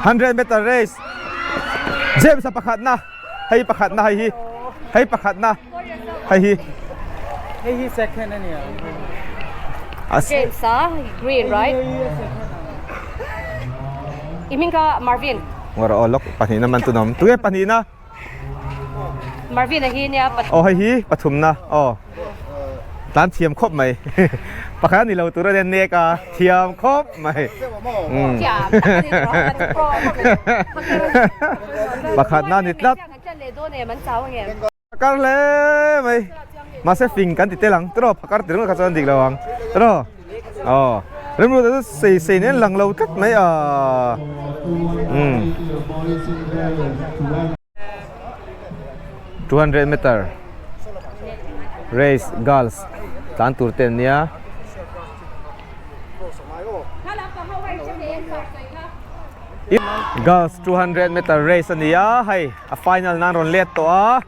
100 meter race James a pakhatna hei pakhatna hei hi hei pakhatna hei hi Hei hi second a nia. James a green right? I hming kha Marvin. Ngawr aw lok pahnihna man tunawm. Tunge pahnihna? Marvin a hi nia pathum. Aw hei hi pathumna aw. Tlan thiam khawp mai. Pakhat a ni lo tur a nia nek a thiam khawp mai. Thiam tak a ni tawh a pro Pakhatna a ni tlat. Phakar hle mai. Mahse fing kan ti tel ang tiraw phakar ti ringawt kha chuan dik lo ang tiraw. Aw Remruata chu sei sei nen lang lo tlat mai a. Umm. 200 meter race girls tlan tur te an nia. Girls 200 meter race a ni a hei a final nan rawn let tawh a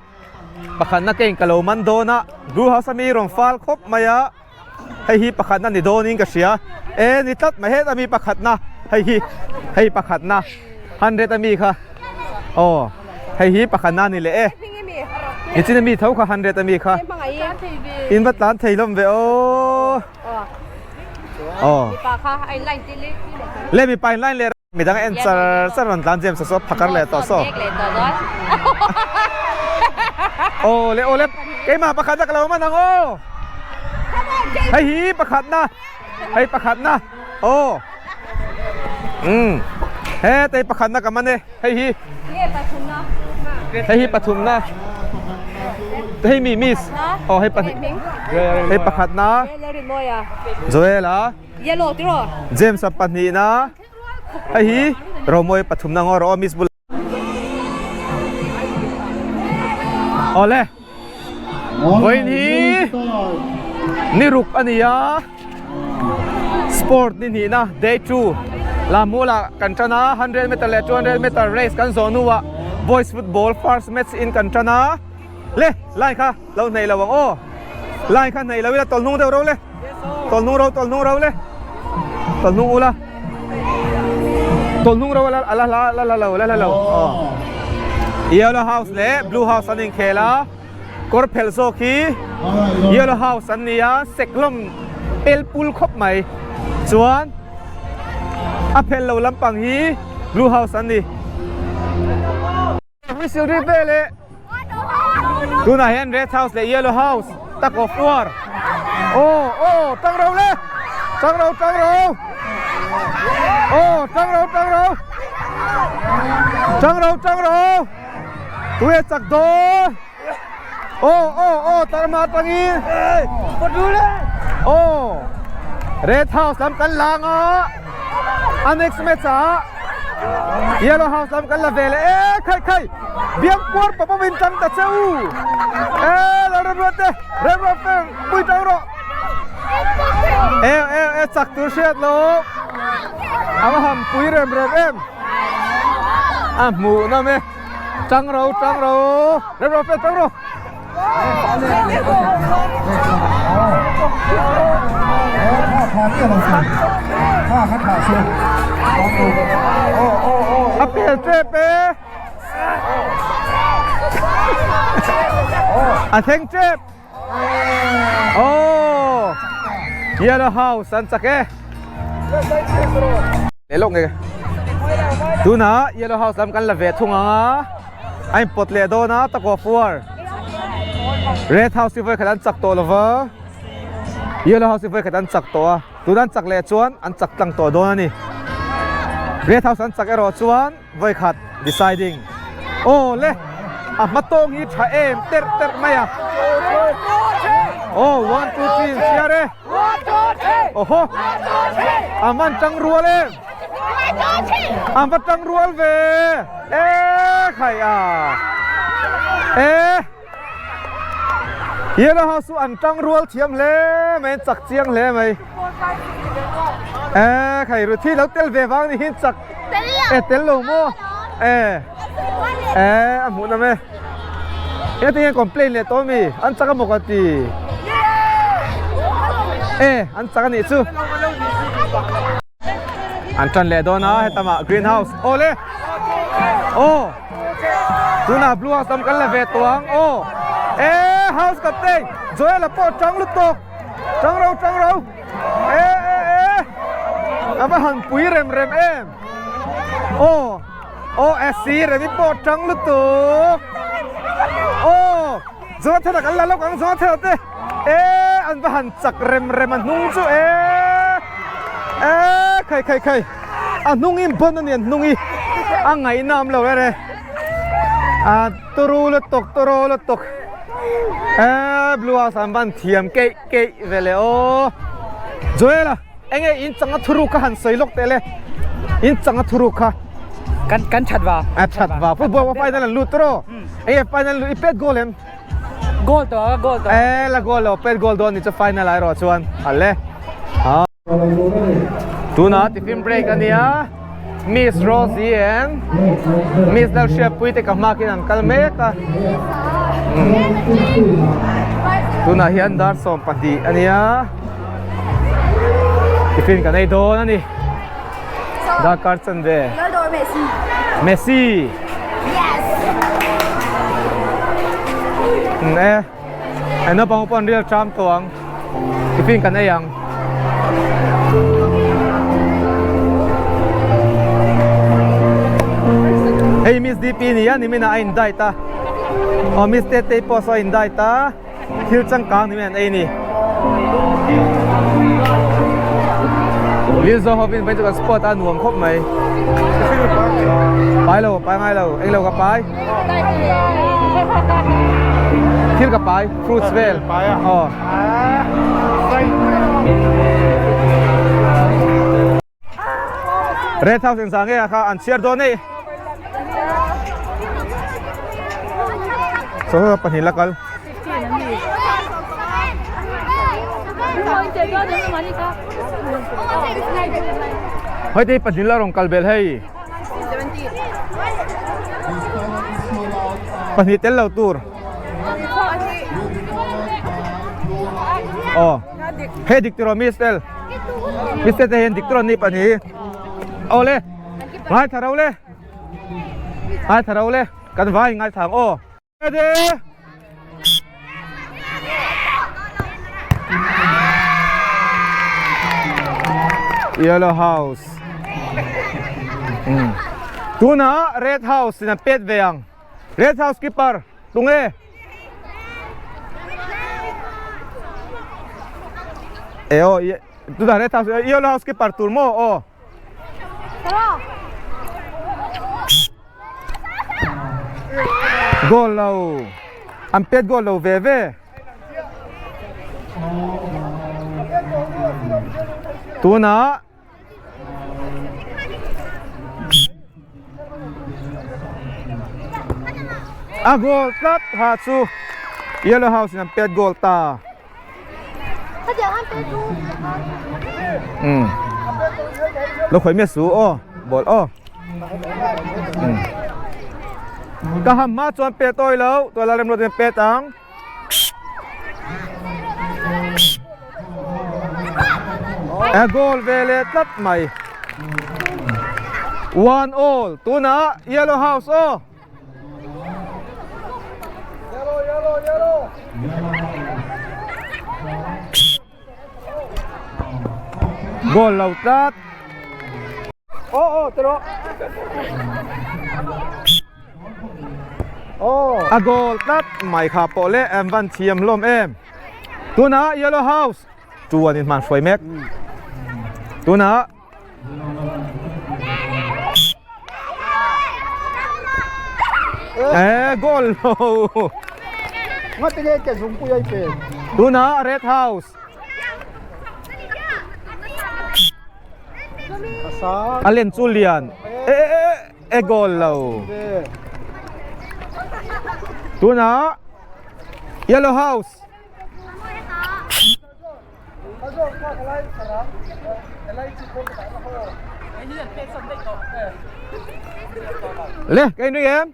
pakhatna ke in ka lo man dawn a blue house ami rawn fal khawp mai a hei hi pakhatna ni dawnin ka hria e ni tlat mai het ami pakhatna hei hi hei pakhatna 100 ami kha aw hei hi pakhatna ni leh e nichin ami tho kha 100 ami kha in va tlan thei hlawm ve aw. Aw. Le mipa in line leh midang en char char rawn tlan James a saw phakar leh tawh saw. Aw le aw le keimah pakhatna ka lo man ang aw. Hei hi pakhatna hei pakhatna aw. Um he tei pakhatna ka man e hei hi. Hei hi pathumna hei mi miss aw hei pahnih hei pakhatna Joel-a James-a pahnihna hei hi Romawia pathumna ngaw rawh aw miss bulah awle vawiin hi ni ruk a ni a. Sport ni hnihna day 2 Lamula kan tan a 100 meter leh 200 meter race kan zawh hnuah boys football first match in kan tan a le line kha lo hnaih lo ang aw line kha hnaih lo ila tawlh hnung deuh ro le tawlh hnung ro tawlh hnung ro le tawlh hnung ula tawlh hnung ro ala ala la la lo la la lo aw yellow house leh blue house an inkhel a. Kawr phelh zawk hi Yellow House an ni a, seklawm pel pul khawp mai. Chuan a phelh lo lampang hi Blue House an ni. Whistle ri vel e. Tunah hian Red House leh Yellow House tak of war. Aw aw tang ro le. Tang ro tang ro. Aw tang ro tang ro. Tang ro tang ro. Tue chak dawn. Aw aw aw tarma atangin. Aw Red House lam kan lang a. A next match ah Yellow House lam kan la ve leh e khai khai. Biang puar pawp awm in tang ta che u. E Lalremruat te Remruat te pui tang rawh. E e e chak tur hriat lo. A va ham pui rem rem em. A hmuh nawm e. Tang ro tang ro. Rem ro fe tang ro. A pel tep e. A thleng tep. Oh. Yellow house an chak e. Leh lawk nge. Tuna Yellow House lam kan la ve thung ang a. A in pawt leh dawn a takua fuar. Red House hi vawi khat an chak tawh lova. Yellow House hi vawi khat an chak tawh a. Tuna an chak leh chuan an chak tlang tawh dawn a ni. Red House an chak erawh chuan vawi khat deciding. Aw le a hma tawng hi tha em terh terh mai a. Aw 1 2 3 chhiar e. Awhaw! A man tang rual em? A va tang rual ve! E khai a! E! Yellow House chu an tang rual thiam hle mai, an chak chiang hle mai. E khai Ruthi lo tel ve vang ni hi chak e tel lo maw? E e a hmuh nawm e. Heti hian complain leh tawh ami? An chak amaw ka ti? E, an chak anih chu. An tan leh dawn a hetama green house aw le aw tunah blue house lam kan la ve tawh ang aw e house captain Joel a pawh tang lutuk tang ro tang ro e e e a va han pui rem rem em aw aw SC remi pawh tang lutuk aw Jonathan a kan la lawk ang Jonathan te e an va han chak rem rem a hnung chu e e khai khai khai a hnung in bon a ni an hnung i a ngaihna awm lo ere a turu lutuk turu lutuk e blue house an van thiam keih keih ve le aw Joel a enge in changa thuru kha han sawi lawk teh le in changa thuru kha kan kan that va a that va football final an lut tawh enge final lut i pet goal em Goal tawh a, goal tawh. Eh, la goal lo, pet goal dawn ni chu final ah erawh chuan a le. Ha. Tuna tiffin break ania. Miss Rosie and Miss Lalhriatpui te ka hmakin an kal mek a. Tunah hian dar 12 ania. Tiffin kan ei dawn ani. Darkar chanve. Messi. Messi. Yes. Ne. Ai naupang pawh an rial tram tawh ang. Tiffin kan ei ang. Hei Miss DP ni a nimin ah a in diet a. Aw Miss Tetei pawh saw a in diet a. Thil changkang ni mai an ei ni. Lilzo hovin vawiin chu kan sport a nuam khawp mai. Pai lo, pai ngai lo, eng lo ka pai. Thil ka pai, fruits vel. Aw. Red House engzah nge kha an chhiar dawn ei. Saw pahnih la kal. Hei te pahnih la rawn kal bel hei. Pahnih tel lo tur. Aw. Hei dik tiraw Miss Tel. Miss Tel te hian dik tiraw ni pahnih. Aw le. Ngai tha ro le. Ngai tha ro le. Kan vai ngai thang aw. Ready? Yellow house. Tuna red house in an pet ve ang. Red house keeper tunge. E aw tuna red house yellow house keeper tur maw aw. Goal lo an pet goal lo ve ve. Tuna A goal tlat ha chu Yellow House in an pet goal ta. Um. Lo khoi me su aw ball aw. Um. Ka ham ma chuan pet awi lo tuala rem lo ten pet ang. A goal ve leh tlat mai. One all tunah Yellow House aw. Goal lo tlat. Aw aw tawh. A goal tlat mai kha pawh leh an van thiam hlawm em. Tunah Yellow House chuan in hman hruai mek. Tunah Eh goal lo. Ngatinge ke zungpui ai pe. Tunah Red House. A len chu lian. E e e e goal lo. Tunah Yellow House. Le, cái này em.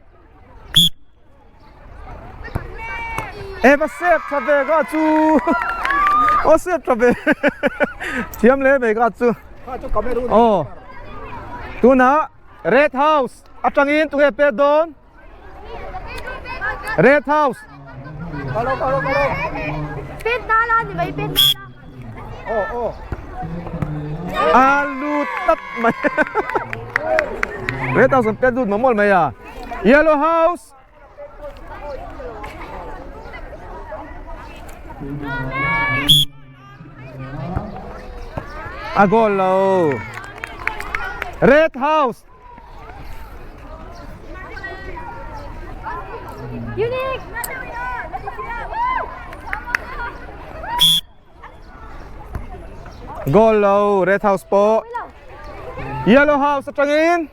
Em a sep tha ve ka chu. O sep tha ve. Thiam le mai ka chu. Oh. Tunah Red House atangin tunge pet dawn? Red House. Kalo kalo kalo. Pet na la ni mai pet na la. Oh oh. A lut tlat mai. Red House an pet lut mawh mawlh mai a. Yellow House. A goal lo. Red House. Unique. Goal lo Red House pawh. Yellow House atangin.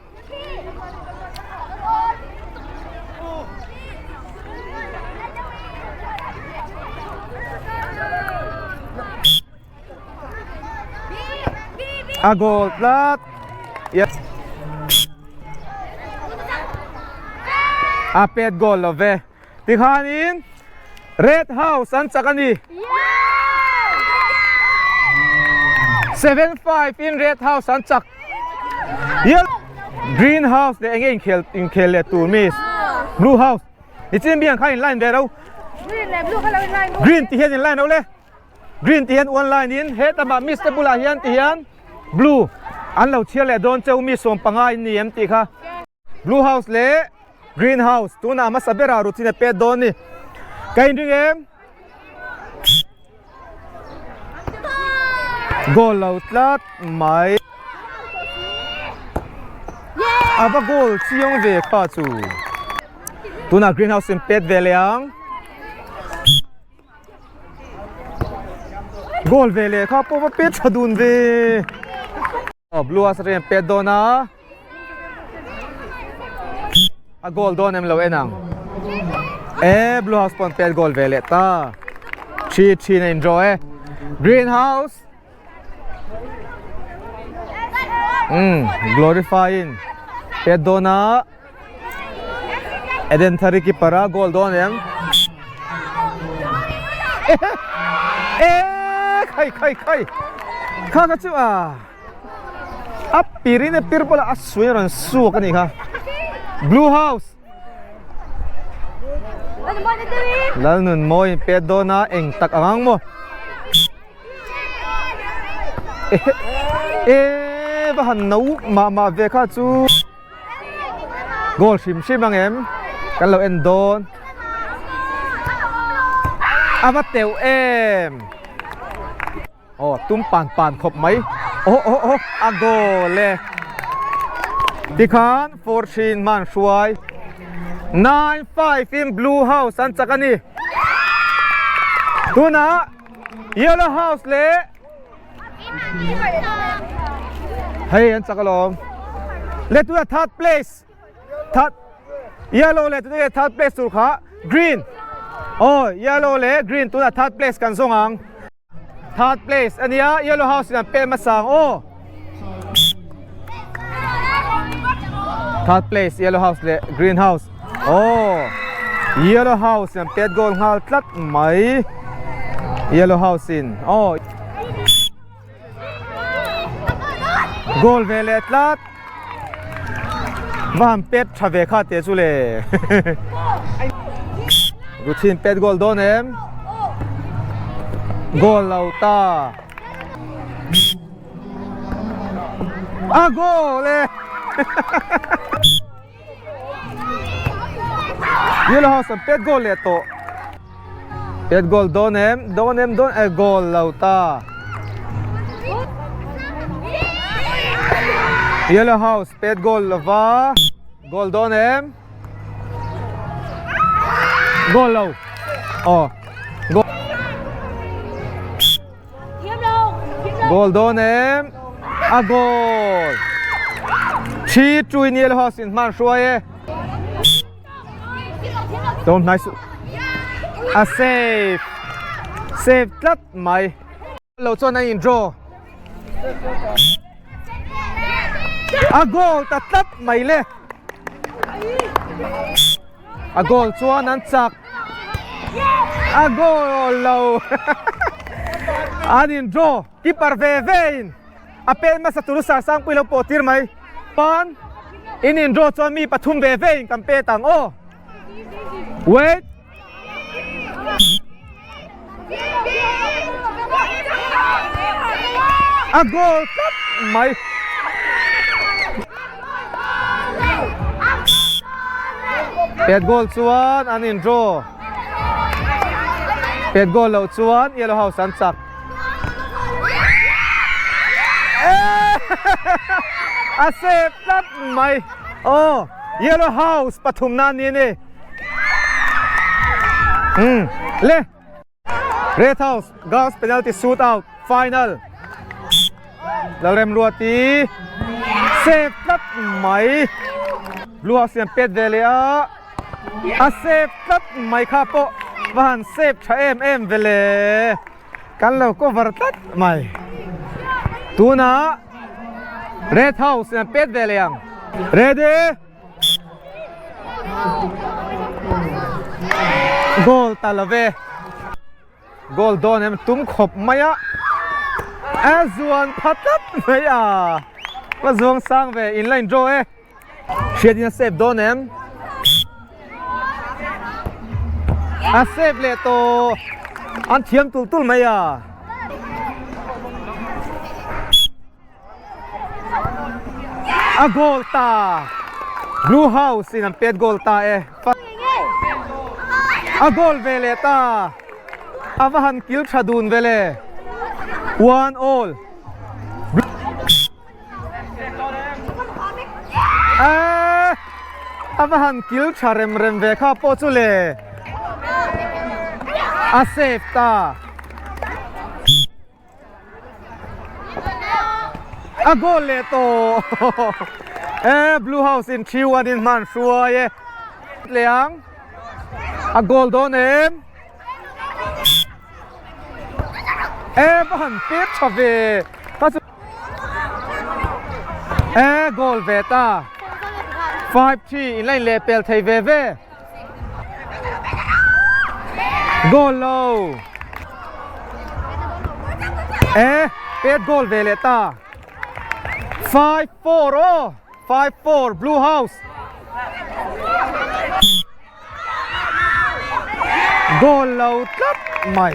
A goal tlat. Yes. A pet goal lo ve. Tikhanin Red House an chak a ni. 7-5 in Red House an chak. Green House leh enge inkhel inkhel leh tur miss. Blue House. Nichin biang kha in line ve ro. Green leh blue kha lo in line. Green ti hian in line ro le. Green ti hian one line in hetah miss te bulah hian ti hian blue an lo chhiar leh dawn cheu mi 15 in ni em tih kha. Blue house leh green house tunah hmasa berah rutin a pet dawn ni. Ka inring em? Goal lo tlat mai. A va goal chiang ve kha chu. Tunah green house in pet ve leh ang. Goal ve leh kha pawh va pet tha dun ve. Aw blue house atangin pet dawn a. A goal dawn em lo en ang. E blue house pawn pet goal ve leh ta. Thi thin a in draw e. Green house. Um glorifying pet dawn a. Eden thari keeper a goal dawn em. E khai khai khai. Kha kha chu a. A pirin a pir pawh a suin a rawn suak a nih kha. Blue house. Lalnunmawi in pet dawn a eng tak ang ang maw. E va han no mah mah ve kha chu. Goal hrim hrim ang em kan lo en dawn. A va teuh em. Aw tum pan pan khawp mai aw aw aw a goal e tikhan 14 hman hruai 9-5 in blue house an chak a ni tunah yellow house leh hei an chak alawm leh tunah third place third yellow leh tunah third place tur kha green aw yellow leh green tunah third place kan zawng ang. Third place a nia, Yellow House in an pem a sang aw. Third place Yellow House leh Green House. Aw. Yellow House in an pet goal nghal tlat mai. Yellow House in. Aw. Goal ve leh tlat. Va han pet tha ve kha teh chu le. Ruthin pet goal dawn em? Goal lo ta. A goal e. Yellow House an pet goal leh tawh. Pet goal dawn em? Dawn em? Dawn e goal lo ta. Yellow House pet goal lova. Goal dawn em? Goal lo. Aw. Goal. Goal dawn em? A goal! Thi chui Niel House in hman hruai e. Dawn hnai suh. A save. Save tlat mai. Lo chuan a in draw. A goal ta tlat mai le. A goal chuan an chak. A goal lo. An in draw. Keeper ve ve in a pen hmasa tur sar sangpui lo pawh tir mai. Pan in in draw chuan mi pathum ve ve in kan pet ang aw. Wait. A goal tlat mai. Pet goal chuan an in draw. Pet goal loh chuan Yellow House an chak. A save tlat mai. Aw, Yellow House pathum na ni ani. Hmm, le. Red House girls penalty shoot out final. Lalremruati save tlat mai. Blue House hian pet ve leh a. A save tlat mai kha pawh va han save tha em em ve le. Kan lo cover tlat mai. Tunah Red House in an pet ve leh ang. Ready? Goal ta lo ve. Goal dawn em tum khawp mai a. A zuan pha tlat mai a. Va zuang sang ve in la in draw e. Hriatin a save dawn em? A save leh tawh. An thiam tul tul mai a. A goal ta. Blue House in an pet goal ta e. A goal ve leh ta. A va han kil tha dun ve le. One all. A va han kil tha rem rem ve kha pawh chu le a save ta a goal leh tawh e blue house in 3-1 in hman hruai e leh ang a goal dawn em. E va han pek tha ve ka chu e goal ve ta 5-3 in la in leh pel thei ve ve goal lo e pet goal ve leh ta 5-4 aw 5-4 blue house Goal lo tlat mai.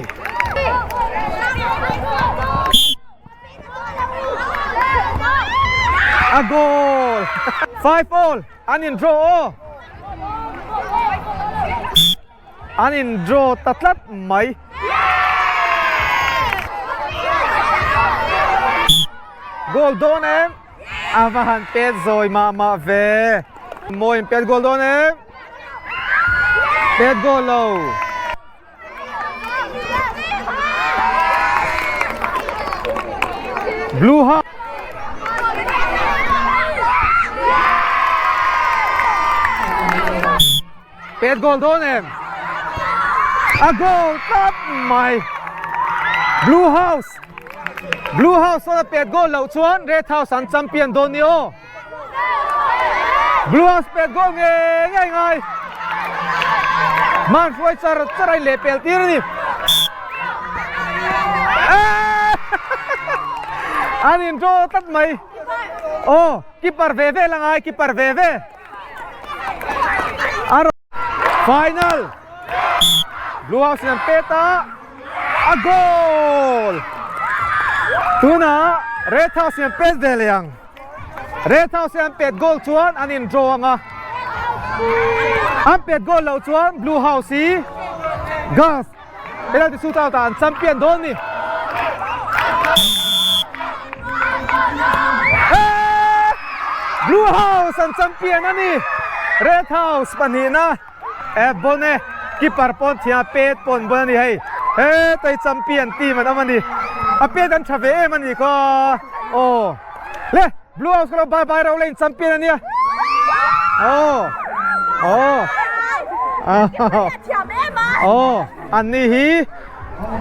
A goal. 5 all. An in draw aw. An in draw ta tlat mai. Goal dawn em? A va han pet zawi mah mah ve. Mawi in pet goal dawn em? Pet goal lo. Blue House. Pet goal dawn em? A goal tlat mai. Blue House. Blue House chuan a pet goal loh chuan Red House an champion dawn ni aw. Blue House pet goal ngei ngei ngai. Man hruai char char a in leh pel tir a ni. An in draw tlat mai. Aw, keeper ve ve la ngai, keeper ve ve. Final. Blue House in an pet a. A goal! Tunah Red House in an pet ve leh ang. Red House in an pet goal chuan an in draw ang a. An pet goal loh chuan Blue House hi Girls penalty shootout ah an champion dawn ni. Blue House an champion a ni. Red House pahnihna. E bon e keeper pawn thiam a pet pawn bon a ni hei hetai champion team an awm a ni a pet an tha ve em a ni kha aw le blue house ka lo bye bye ro le in champion a nia aw aw aw an ni hi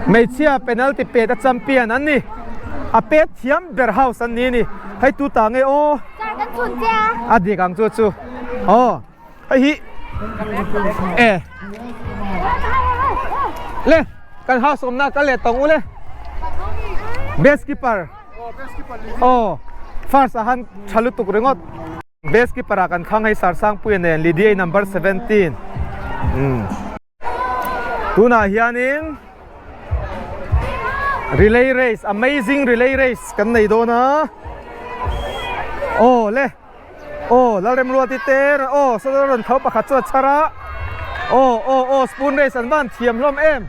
hmeichhia penalty pet a champion an ni a pet thiam ber house an ni a ni hei tu ta nge aw a dik ang chu chu aw. Hei hi e le kan house awmna kal leh tawng u le best keeper aw. First ah han tha lutuk ringawt. Best keeper ah kan khang hei Sarsangpuia nen Lydia number 17. Umm. Tunah hianin relay race amazing relay race kan nei dawn a. Aw le. Aw Lalremruati te aw saw rawn tho pakhat chu a chhar a. Aw aw aw spoon race an van thiam hlawm em.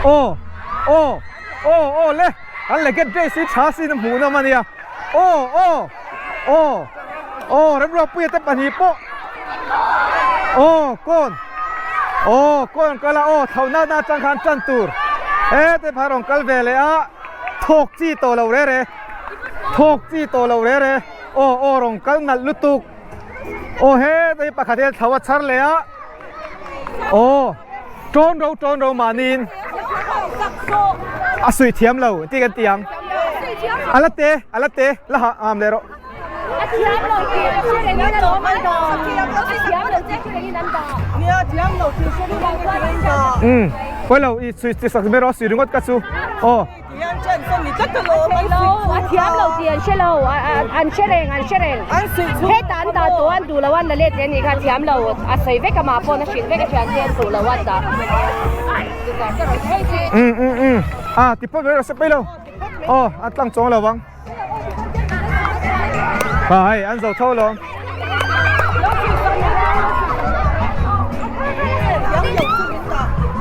Aw aw aw aw le an legged race hi tha sin a hmuh nawm a nia. Aw aw aw aw Remruatpuia te pahnih pawh aw kawn aw kawn kal a aw thlauh natna atang khan tan tur hete phai rawn kal ve leh a thawk chi tawh lo re re thawk chi tawh lo re re aw aw rawn kal nalh lutuk aw heta hi pakhat hian thlo a chhar leh a aw tawn ro tawn ro mahniin a suih thiam lo tih kan ti ang a la te a la te la hah am leh rawh. Umm pawi lo i suih chi sak ber aw suih ringawt ka chu aw. Umm umm umm a ti phawt mai rawh se pawi lo aw a tlang chuang lo ang. Ha hei an zo tho lo.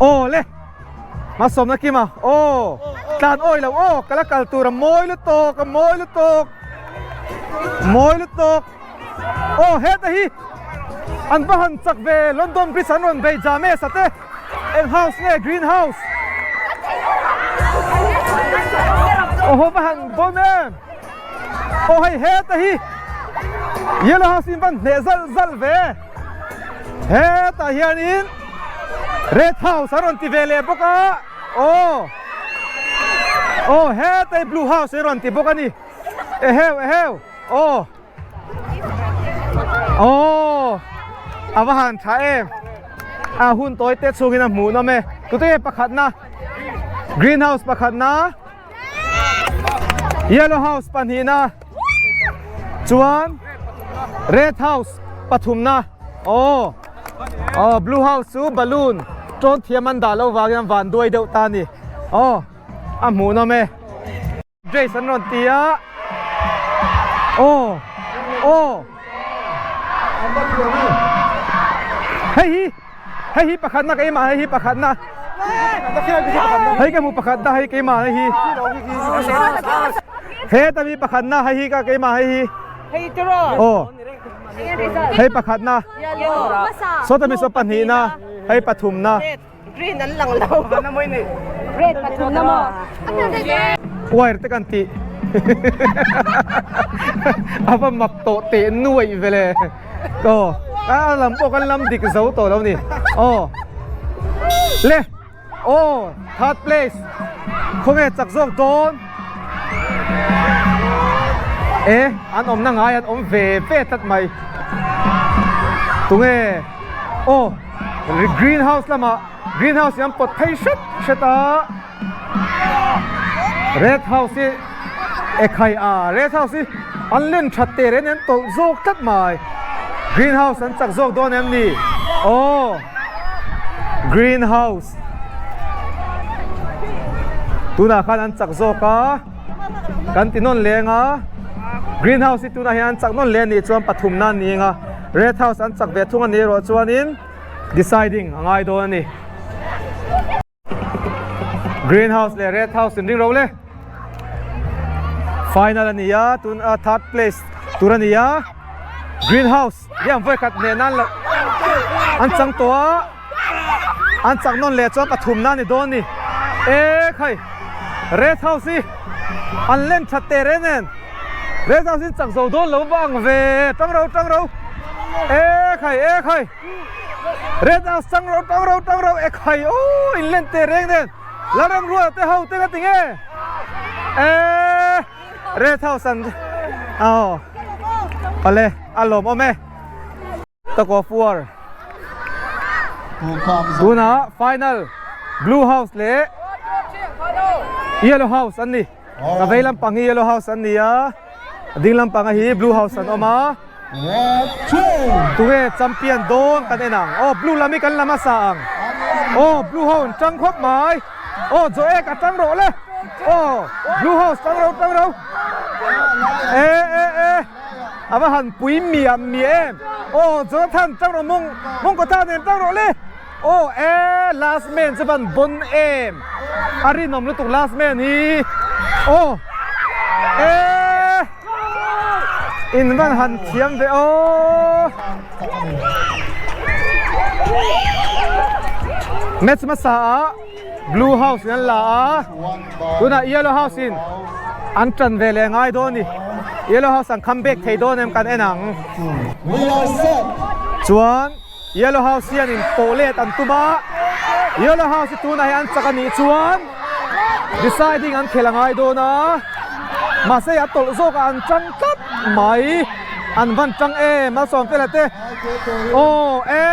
Aw le. Ma sawm na kim a. Aw. Tlan awi lo aw kala kal tur a mawi lutuk a mawi lutuk. Mawi lutuk. Aw heta hi an va han chak ve London Bridge an rawn bei James a te eng house nge Green House. Aw ho va han bawm em. Aw hei heta hi Yellow House in van hneh zal zal ve. Hetah hianin Red House an rawn ti ve leh bawk a. Aw aw heta hi Blue House an rawn ti bawk a ni. Eheu eheu. Aw Aw A va han tha em A hun tawi te chhungin a hmuh nawm e Tute nge pakhatna Green house pakhatna Yellow house pahnihna Chuan Red house pathumna Aw Aw Blue house chu balloon tawn thiam an dah loh vangin an van duai deuh ta a ni Aw A hmuh nawm e. Grace an rawn ti a, aw aw hei hi hei hi pakhatna keimah hei hi pakhatna hei ka hmu pakhatna hei keimah hei hi heta mi pakhatna hei hi ka keimah hei hi aw hei pakhatna sawta mi saw pahnihna hei pathumna. Green an lang lo. Red pathum na maw? Wire te kan tih a va mak tawh teh nuaih vele aw a lam pawh kan lam dik zo tawh lo ni aw le aw third place khawnge chak zawk dawn e an awmna ngai an awm ve ve tlat mai tunge aw. Green house lamah green house hi an pawt phei hret hret a red house hi ekhai a red house hi an len that teh reng an tawlh zawk tlat mai green house an chak zawk dawn em ni aw green house tunah khan an chak zawk a kan ti nawn leng a green house hi tunah hian an chak nawn leh a nih chuan pathum nan ni ang a. Red House an chak ve thung a ni erawh chuanin deciding a ngai dawn a ni. Green House leh Red House in ring ro le. Final a ni a, tun a third place tur a ni a. Green House hian vawi khat hneh nan loh an chang tawh a, an chak nawn leh chuan pathum nan a ni dawn a ni. E khai Red House hi an len that teh reng nen. Red house in chak zo dawn lo vang ve tang ro tang ro e khai e khai Red house tang ro tang ro tang ro e khai o in len te reng nen la ram rual te ho te ka ti nge e Red house an aw ale a lawm awm e Tug of war tunah final blue house leh yellow house an ni ka vei lampang hi yellow house an ni a. Ding lampanga hi Blue House an awm a. Tunge champion dawn kan en ang. Aw blue lam hi kan la hmasa ang. Aw blue ho an tang khawp mai. Aw Joek a tang rawh le. Aw blue house tang ro tang ro. E e e a va han pui miah miah em. Aw Jonathan tang rawh mawng mawngkaw ta nen tang rawh le. Aw e last man chu van bon em. A rinawm lutuk last man hi. Aw e. In van han thiam ve aw. Match hmasa ah Blue House in an la a, tunah Yellow House in an tan ve leh ngai dawn a ni. Yellow House an come back thei dawn em kan en ang. Chuan Yellow House hian in pawh let an tum a, Yellow House hi tunah hian an chak a nih chuan deciding an khel a ngai dawn a, mahse a tawlh zawk ah an chang tlat mai, an van chang em a sawm fela te aw e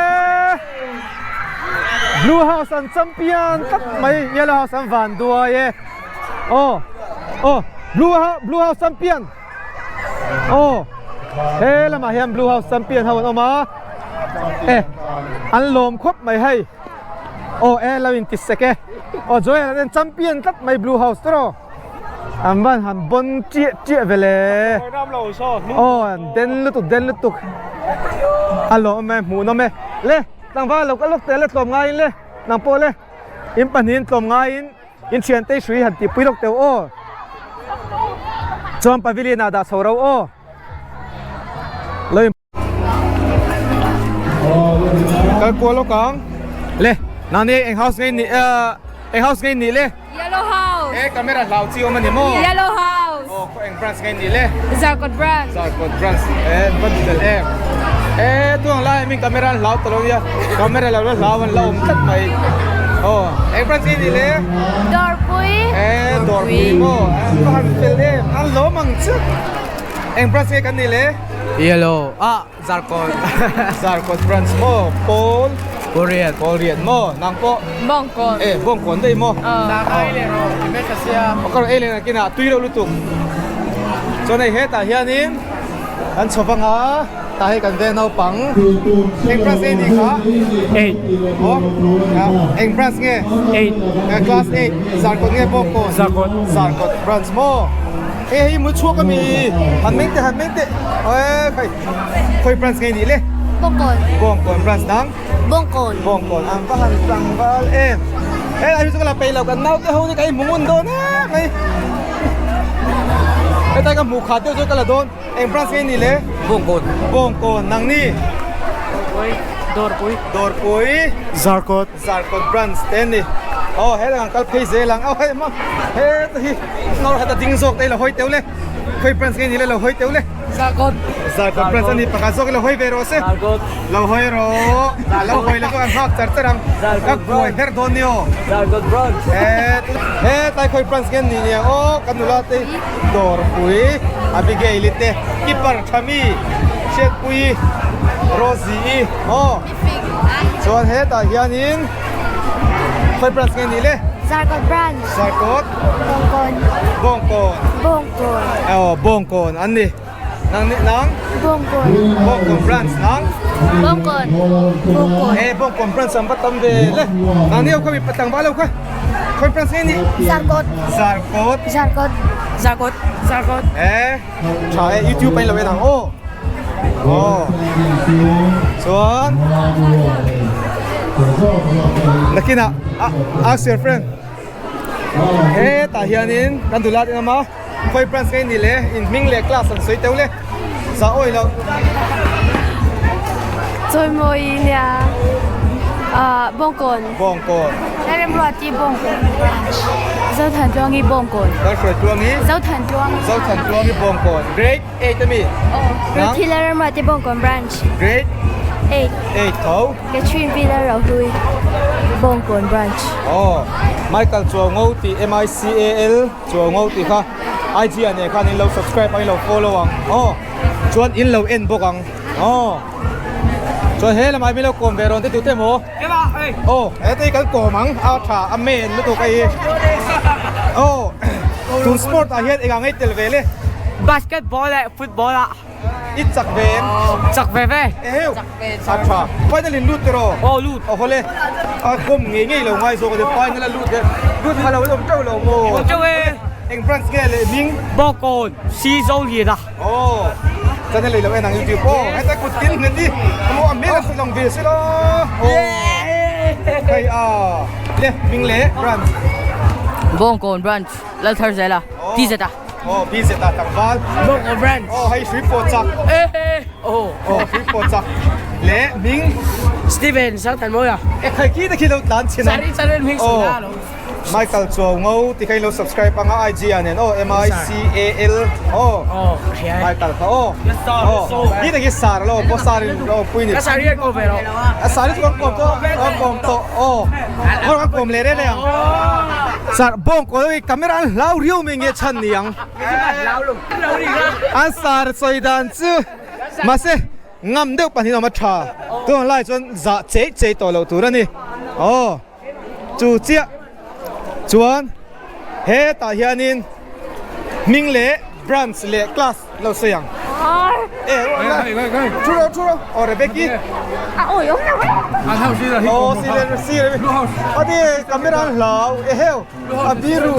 Blue House an champion tlat mai Yellow House an van duai e aw aw Blue House Blue House champion. Aw he lamah hian blue house champion ho an awm a e an lawm khawp mai hei aw e lo in ti sek e aw Joel an en champion tlat mai blue house te rawh an van han bon chiah chiah ve le aw an den lutuk den lutuk a lawm e hmuh nawm e le tlangval lo kal lawk teh le tlawm ngaiin le nang pawh le in pahnihin tlawm ngaiin. In thiante hrui han tihpui lawk teuh aw. Chuan pavilion ah dah chho ro aw. Lo in kal kual lawk ang. Le nani eng house ngei ni eng house ngei ni le. Yellow house. E camera hlau chi awm a ni maw. Yellow house. Aw khaw eng branch ngei ni le. Zarkawt branch. Zarkawt branch e van fel em. E tuang lai min camera an hlau ta lo nia. Camera lo la hlau an la awm tlat mai. Aw eng branch ngei ni le. Dawrpui. E dawrpui maw a han fel em an lawm ang chu. Eng branch nge kan ni le. Yellow ah Zarkawt. Zarkawt branch maw Pawl. Pawlriat. Pawlriat maw nang pawh. Bawngkawn. E Bawngkawn daih maw. Ei leh rawh i hmeltha sia. Aw ka rawn ei leh nakinah tui loh lutuk. Chuan hei hetah hianin kan chho vang a tah hei kan ve naupang eng branch nge nih kha? Eight. Aw eng branch nge? Eight. Class eight Zarkawt nge Bawngkawn? Zarkawt. Zarkawt branch maw. Hei hei mut chhuak a mi han meng teh han meng teh e khai khawi branch nge nih le? Bawngkawn. Bawngkawn branch dang. Bawngkawn. Bawngkawn ang va han tlangval em. He lai hi chu ka la peih lo kan naute ho hi ka inhmu ngun dawn em mai. Hetlai ka hmuh khat deuh chu ka la dawn. Eng branch nge nih le? Bawngkawn. Bawngkawn nang ni? Dawrpui. Dawrpui. Dawrpui. Zarkawt. Zarkawt branch te a ni. Aw he lang kal phei zel ang. Aw hei maw heta hi nawr heta ding zawk te hi lo hawi teuh le. Khawi branch nge ni le lo hawi teuh le. Zarkawt. Zarkawt branch a ni pakhat zawk hi lo hawi ve rawh se. Zarkawt. Lo hawi rawh. A lo hawi lo chu an nghak char char ang. Zarkawt Ka kuai her dawn ni aw. Zarkawt branch. He tlai khawi branch nge ni nia aw kan nula te Dawrpui Abigail te keeper Thami Hriatpuii Rosie-i aw. Chuan hetah hianin khawi branch nge nih le? Zarkawt branch. Zarkawt? Bawngkawn. Bawngkawn. Bawngkawn. Aw Bawngkawn an ni. Nang nih nang? Bawngkawn. Bawngkawn branch nang? Bawngkawn. Bawngkawn. Eh Bawngkawn branch an va tam ve le. Nang ni ho kha mi tlangval ho kha khawi branch nge nih? Zarkawt. Zarkawt. Zarkawt. Zarkawt. Zarkawt. Eh tha e YouTube a in lo en ang aw. Aw chuan nakinah ask your friend hetah hianin kan dulat in awm a khawi branch nge ni le in hming leh class an sawi teuh le za awi loh. Chawimawi nia ah Bawngkawn. Bawngkawn. Lalremruati Bawngkawn branch. Zothantluangi Bawngkawn. Lalhruaitluangi. Zothantluangi. Zothantluangi Bawngkawn grade. 8 a mi? Aw. Ruthi Lalramruati Bawngkawn Branch. Grade? 8. 8 tho. Catherine V Lalrohlui Bawngkawn Branch. Aw. Michael Chuaungo tih M I C A L Chuaungo tih kha IG ah nen khan in lo subscribe ang in lo follow ang. Aw. Chuan in lo en bawk ang. Aw. Chuan he lamah min lo kawm ve rawn te tute maw? Aw. Heta hi kan kawm ang. A tha a men lutuk a hi. Aw. Tun sport ah hian engah ngei tel ve le? Basketball leh football ah. I chak ve em? Chak ve ve. Eheu. A tha. Final in lut tiraw? Aw lut. Aw hawle. A kawm ngei ngei lo ngai zawk a final a lut ve. Lut ha lo an awm teuh lo maw? Awm teuh e. Eng branch nge leh hming? Bawkawn Sizolian a. Aw. Channel lei lo en ang YouTube aw. Heta kut tin nghet i. Maw a hmel a hre lang ve se la. Aw. Hei a. Le hming leh branch. Bawngkawn branch Laltharzela TZ a. Aw BZ a tlangval. Bawngkawn branch. Aw hei hrui pawh chak. Aw. Aw hrui pawh chak. Le hming. Steven Sangthanmawia. E khai ki te khi lo tlan chhin ang. Sari channel hming Aw. sawina lo. Michael Chuau Ngo ti kha in lo subscribe anga IG ah nen aw M I C A L aw. Aw ka hria e. Michael kha aw. Yes sir. Aw. Hi te khi sar lo pawh sar in lo pui ni. Ka sar hi an kawm ve lo. A sar hi chu kan kawm tawh kan kawm tawh aw. Aw kan kawm leh reng reng ang. Sar bawng kawl hi camera an hlau riau mai nge chhan ni ang. An sar sawi dan chu mahse ngam deuh pahnih awm a tha. Tunah lai chuan zah chei chei tawh loh tur a ni. Aw chu chiah chuan hetah hianin hming leh branch leh class lo sawi ang. Thu rawh thu rawh aw Rebecca aw si le si le ati camera an hlau eheu a biru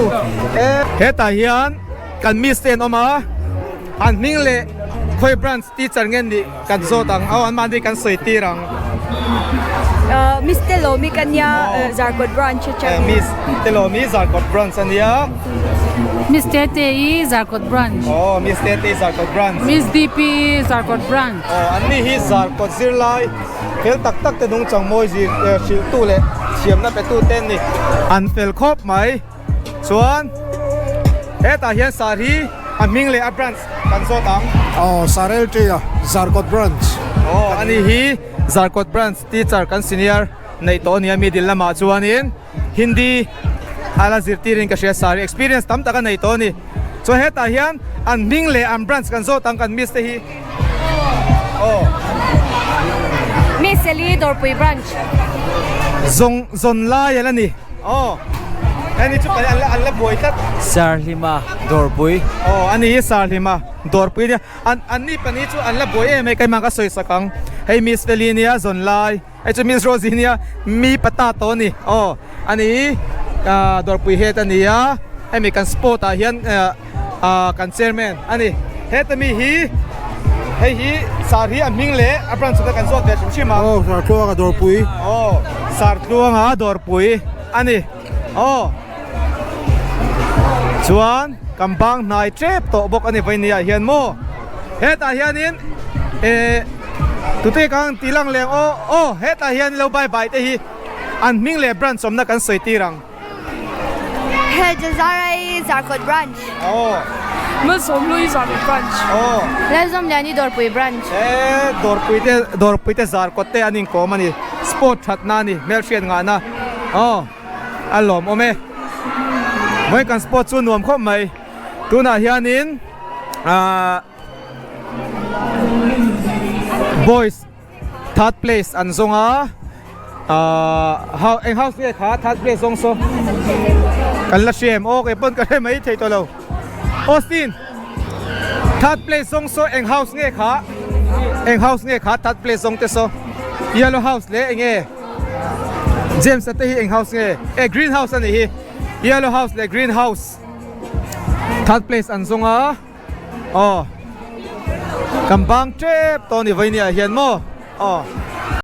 e hetah hian kan miss te an awm a an hming leh khawi branch teacher nge nih kan zawt ang aw an mahni kan sawi tir ang. Miss Telomi ka nia Zarkawt branch atangin. Miss Telomi Zarkawt branch ania. Miss Tete i Zarkawt branch. Aw Miss Tete i Zarkawt branch. Miss DP i Zarkawt branch. Aw an ni hi Zarkawt zirlai fel tak tak te nungchang mawi zir hrilh tu leh thiamna pe tu te an ni. An fel khawp mai. Chuan hetah hian sar hi a hming leh a branch kan zawt ang. Aw Sar LT a Zarkawt branch. Aw ani hi Zarkawt branch teacher kan senior neih tawh a nia middle lamah chuanin Hindi a la zirtirin ka hria sar hi experience tam tak a nei tawh a ni. Chuan hetah hian an hming leh an branch kan zawt ang kan miss te hi. Aw. Miss Sally Dawrpui branch. Zawng zawn lai a la ni. Aw. Heni chu kan an la buai tlat. Sarhlima Dawrpui. Aw ani hi Sarhlima Dawrpui nia. An an ni pahnih chu an la buai em e keimah ka sawi sak ang. Hei Miss Feli nia zawn lai. Hei chu Miss Rosie nia mi pata tawh a ni. Aw ani hi Dawrpui head a ni a. Hemi kan sport ah hian kan chairman a ni. Heta mi hi hei hi sar hi a hming leh a branch te kan zawt ve hrim hrim a. Aw Sartluanga Dawrpui. Aw Sartluanga Dawrpui a ni. Aw chuan kan bang hnai tep tawh bawk a ni vainia hian maw. Hetah hianin eh tute kang tih lang leng aw aw hetah hian lo bye bye te hi an hming leh branch awmna kan sawi tir ang. He Jazarai Zarkawt branch. Aw. Malsawmhlui Zarkawt branch. Aw. Lalzawmliani Dawrpui branch. He Dawrpui te Dawrpui te Zarkawt te an inkawm a ni. Sport thatna a ni hmelhriat ngahna. Aw a lawmawm e. Vawiin kan sport chu nuam khawp mai. Tunah hianin ah boys third place an zawng a ahh eng house nge kha third place zawng saw kan la hria em aw kei pawn ka hre mai thei tawh lo Austin third place zawng saw eng house nge kha eng house nge kha third place zawng te saw yellow house leh eng nge James a te hi eng house nge eh green house a nih hi yellow house leh green house third place an zawng a. Aw kan bang tep tawh a ni vawinia hian maw aw.